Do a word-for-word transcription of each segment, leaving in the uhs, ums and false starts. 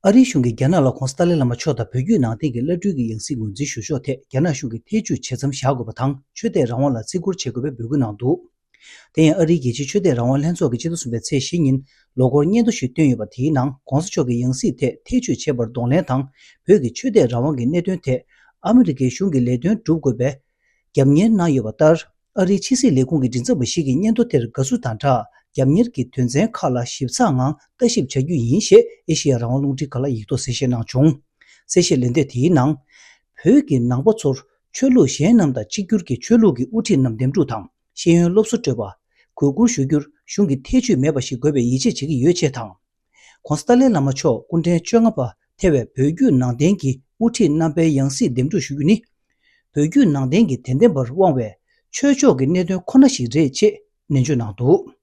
ཨ་རིའི་གཞུང་གིས་རྒྱ་ནག་ལ་༧གོང་ས་ཏཱ་ལའི་བླ་མ་མཆོག་དང་བོད་བརྒྱུད་ནང་བསྟན་གྱི་བླ་སྤྲུལ་གྱི་ཡང་སྲིད་ངོས་འཛིན་ཞུ་ཕྱོགས་ཐད་རྒྱ་ནག་གཞུང་གིས་ཐེ་བྱུས་ཇི་ཙམ་བཞག་དགོས་པ་དང་། ཆོས་དད་རང་དབང་ལ་བརྩི་བཀུར་བྱེད་དགོས་པའི་འབོད་སྐུལ་གནང་འདུག། དེ་ཡང་ཨ་རིའི་རྒྱལ་སྤྱིའི་ཆོས་དད་རང་དབང་ལྷན་ཚོགས་ཀྱིས་སྤྱི་ཟླ་གསུམ་པའི་ཚེས་བཞི་ཉིན་ལོ་འཁོར་སྙན་ཐོ་ཞིག་བཏོན་ཡོད་པ། དེའི་ནང་༧གོང་ས་མཆོག་གི་ཡང་སྲིད་ཐད་ཐེ་བྱུས་བྱས་པར་གདོང་ལེན་དང་། བོད་ཀྱི་ཆོས་དད་རང་དབང་གི་གནད་དོན་ཐད་ཨ་མི་རི་ཀའི་གཞུང་གི་ལས་དོན་སྒྲུབ་དགོས་པའི་རྒྱབ་གཉེར་གནང་ཡོད་པ་ལྟར། ཨ་རིའི་ཕྱི་སྲིད་ལས་ཁུངས་ཀྱི་མགྲིན་ཚབ་པ་ཞིག་གིས་སྙན་ཐོ་དེར་དགའ་བསུ་དང་སྦྲགས། རྒྱབ་གཉེར་གྱི་དོན་ཚན་ཁག་ལ་ཞིབ་ཚགས་ངང་ལྟ་ཞིབ་བྱ་རྒྱུ་ཡིན་ཞེས་ཨེ་ཤེ་ཡ་རང་དབང་རླུང་འཕྲིན་ཁང་ལ་ཡིག་ཐོག་གསལ་བཤད་གནང་བྱུང་། གསལ་བཤད་ལན་འདེབས་དེའི་ནང་། བོད་ཀྱི་ནང་པ་ཚོར་ཆོས་ལུགས་གཞན་རྣམས་དང་གཅིག་གྱུར་གྱི་ཆོས་ལུགས་ཀྱི་དབུ་ཁྲིད་རྣམས་འདེམས་སྒྲུག་དང་། ཤེས་ཡོན་སློབ་གསོ་སྤྲོད་པ། གུས་བཀུར་ཞུ་རྒྱུར་གཞུང་གིས་ཐེ་བྱུས་མེད་པ་ཞིག་དགོས་པའི་ཡིད་ཆེས་བྱེད་ཀྱི་ཡོད་ཅེས་དང་། ྋགོང་ས་ཏཱ་ལའི་བླ་མ་མཆོག་སྐུ་ཕྲེང་བཅོ་ལྔ་པ་ཐེ་བའི་བོད་བརྒྱུད་ནང་བསྟན་གྱི་དབུ་ཁྲིད་རྣམ་པའི་ཡང་སྲིད་འདེམས་སྒྲུག་ཞུ་རྒྱུ་ནི། བོད་བརྒྱུད་ནང་བསྟན་གྱི་དད་ལྡན་པར་དབང་བའི་ཆོས་ཕྱོགས་ཀྱི་གནད་དོན་ཁོ་ན་ཞིག་རེད་ཅེས་ནན་བརྗོད་གནང་འདུག།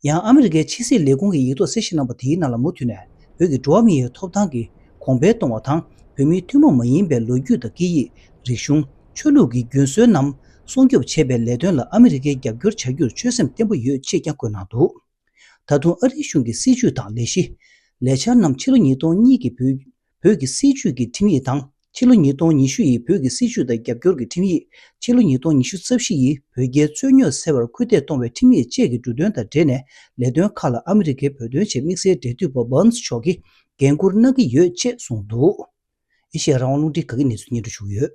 ཡང་ཨ་མི་རི་ཀའི་ཕྱི་སྲིད་ལས་ཁུངས་ཀྱི་ཡིག་ཐོག་གསལ་བཤད་གནང་པ་དེའི་ནང་ལ་མུ་མཐུད་ནས། བོད་ཀྱི་འགྲོ་བ་མིའི་ཐོབ་ཐང་གི་གོང་འཕེལ་གཏོང་བ་དང་། བོད་མིའི་ཐུན་མོང་མ་ཡིན་པའི་ལོ་རྒྱུས་དང་སྐད་ཡིག་རིག་གཞུང་། ཆོས་ལུགས་ཀྱི་རྒྱུན་སྲོལ་རྣམས་སྲུང་སྐྱོབ་བྱེད་པའི་ལས་དོན་ལ་ཨ་མི་རི་ཀའི་རྒྱབ་སྐྱོར་བྱ་རྒྱུར་ཆོད་སེམས་བརྟན་པོ་ཡོད་ཅེས་ཀྱང་བཀོད་གནང་འདུག། ད་དུང་ཨ་རིའི་གཞུང་གི་སྲིད་བྱུས་དང་ལས་གཞི། ལས་འཆར་རྣམས་ཕྱི་ལོ་ཉིས་སྟོང་གཉིས་ཀྱི་བོད་བོད་ཀྱི་སྲིད་བྱུས་ཀྱི་ཁྲིམས་ཡིག་དང་། ཕྱི་ལོ་ཉིས་སྟོང་ཉི་ཤུ་ཡི་བོད་ཀྱི་སྲིད་བྱུས་དང་རྒྱབ་སྐྱོར་གྱི་ཁྲིམས་ཡིག་ཕྱི་ལོ་ཉིས་སྟོང་ཉི་ཤུ་རྩ་བཞི་ཡི་བོད་རྒྱའི་རྩོད་རྙོག་སེལ་བར་སྐུལ་འདེད་གཏོང་བའི་ཁྲིམས་ཡིག་བཅས་ཀྱི་འབྲུ་དོན་དང་འབྲེལ་ནས། ལས་དོན་ཁག་ལ་ཨ་མི་རི་ཀའི་བོད་དོན་ཆེད་དམིགས་བསལ་འབྲེལ་མཐུད་པ་བྷརནས་མཆོག་གིས་འགན་འཁུར་གནང་གི་ཡོད་ཅེས་གསུངས་འདུག། ཨེ་ཤེ་ཡ་རང་དབང་རླུང་འཕྲིན་ཁང་གིས་གནས་ཚུལ་སྙན་སྒྲོན་ཞུ་གི་ཡོད།